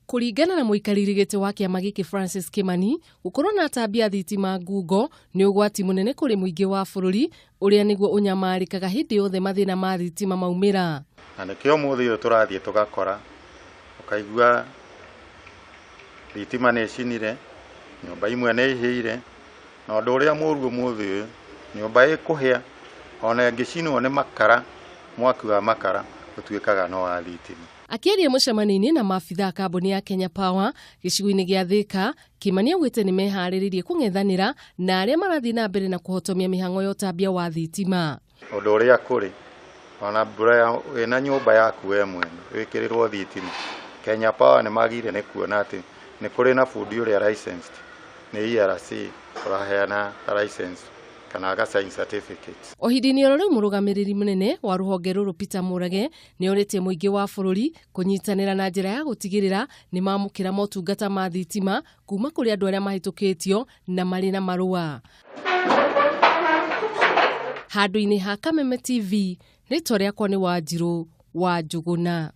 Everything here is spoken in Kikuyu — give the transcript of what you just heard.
Kũringana na mũikarĩri gĩtĩ wa kĩama gĩkĩ Francis Kimani, gũkorwo na atambia a thitima ngungo nĩ ũgwati mũnene kũrĩ mũingĩ wa bũrũri ũrĩa nĩguo ũnyamarĩkaga hĩndĩ yothe mathĩna ma thitima maumĩra. Na nĩkĩo ũmũthĩ ũyũ tũrathiĩ tũgakora ũkaigua thitima nĩ ĩcinire, nyũmba imwe nĩ ihĩire, na ũndũ ũrĩa mũru ũmũthĩ ũyũ, nyũmba ĩkũhĩa ona ĩngĩcinwo nĩ makara, mwaki wa makara ũtuĩkaga no wa thitima. Akĩaria mũcemanio-inĩ na maabitha a kambuni ya Kenya Power gĩcigo-inĩ gĩa Thĩka, Kimani augĩte nĩ meharĩrĩirie kũng'ethanĩra na arĩa marathiĩ na mbere na kũhotomia mĩhang'o ya ũtambia wa thitima. Ũndũ ũrĩa kũrĩ, ona mbura wĩna nyũmba yaku we mwene wĩkĩrĩrwo thitima, Kenya Power nĩ magire nĩ kuona atĩ nĩ kũrĩ na bundi ũrĩa licensed nĩ ERC ũraheana license kana aga sign certificate. O ihinda-inĩ oro rĩu mũrũgamĩrĩri mũnene wa rũhonge rũrũ Peter Mũrage nĩ orĩtie mũingĩ wa bũrũri kũnyitanĩra na njĩra ya gũtigĩrĩra nĩ mamũkĩra motungata ma thitima kuma kũrĩ andũ arĩa mahĩtũkĩtio na marĩ na marũa. Handũ-inĩ ha Kameme TV, rĩtwa rĩakwa nĩ Wanjirũ wa Njũgũna.